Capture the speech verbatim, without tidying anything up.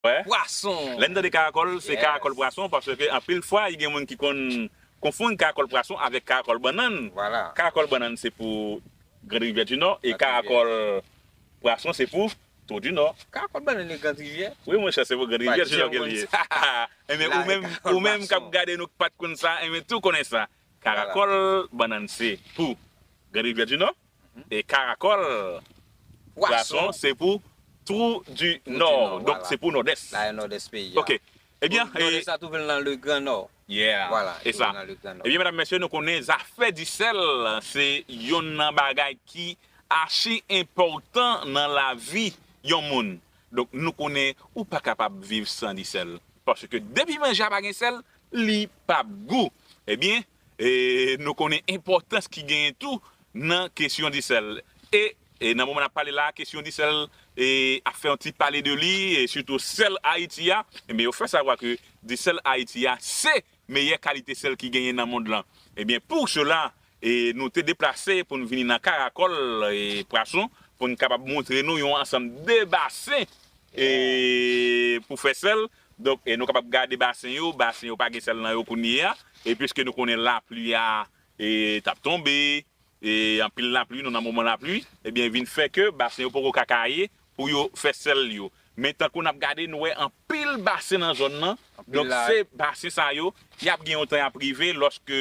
Wè. Pwason. Lè n tande karakòl, se Yes. Karakòl pwason, paske anpil fwa, gen moun ki konn konfonn karakòl pwason avèk karakòl bannann. Vwala. Karakòl bannann, se pou Grand Rivyè di Nò, e Grand Rivyè. Karakòl pwason, se pou Twou di Nò. Karakòl bannann e Grand Rivyè. Wi, monchè, se pou Grand Pas Rivyè di Nò janm ke l ye. konn sa. Enben, La, ou menm, Karakòl ou menm k ap pwason. Gade nou k pa t konn sa, enben, tou konnen sa. Karakòl bannann, se pou Grand Rivyè di Nò, e Karakòl pwason, Pwason. Se pou Twou di Twou di Nò. Nò, Donk, vwala. Se pou Nòdès. La e Nòdès peyi a. Ok. Ebyen, Nòdès la twouve l nan le Gran Nò. Yeah, Vwala, e twouve sa. Nan le Gran Nò. Ebyen, medam, mesye, nou konnen zafè disèl, se yonn nan bagay ki achi enpòtan nan lavi yon moun. Donk, nou konnen ou pa kapab viv san disèl. Paske depi manje a pa gen sèl, li p ap gou. Ebyen, e, nou konnen enpòtans ki genyen tou nan kesyon disèl. E, e nan moman n ap pale la, kesyon disèl e, ap fè yon ti pale de li, e sitou sèl Ayiti a, ebyen, yo fè savwa ke disèl Ayiti a se meyè kalite sèl ki genyen nan mond lan. Ebyen, pou sela, e, nou te deplase pou n vini nan Karakòl e, pwason, pou n kapab montre nou yon ansanm de basen e, pou fè sèl. Donk, e, nou kapab gade basen yo, basen yo pa gen sèl nan yo kounye a, e piske nou konnen lapli a e, t ap tonbe, e anpil lapli, nou nan moman lapli, ebyen, vin fè ke basen yo poko ka kaye pou yo fè sèl yo. Men tankou n ap gade, nou wè anpil basen nan zòn nan. Anpil Donk, la. Se basen sa yo, y ap gen yon tan y ap rive lòske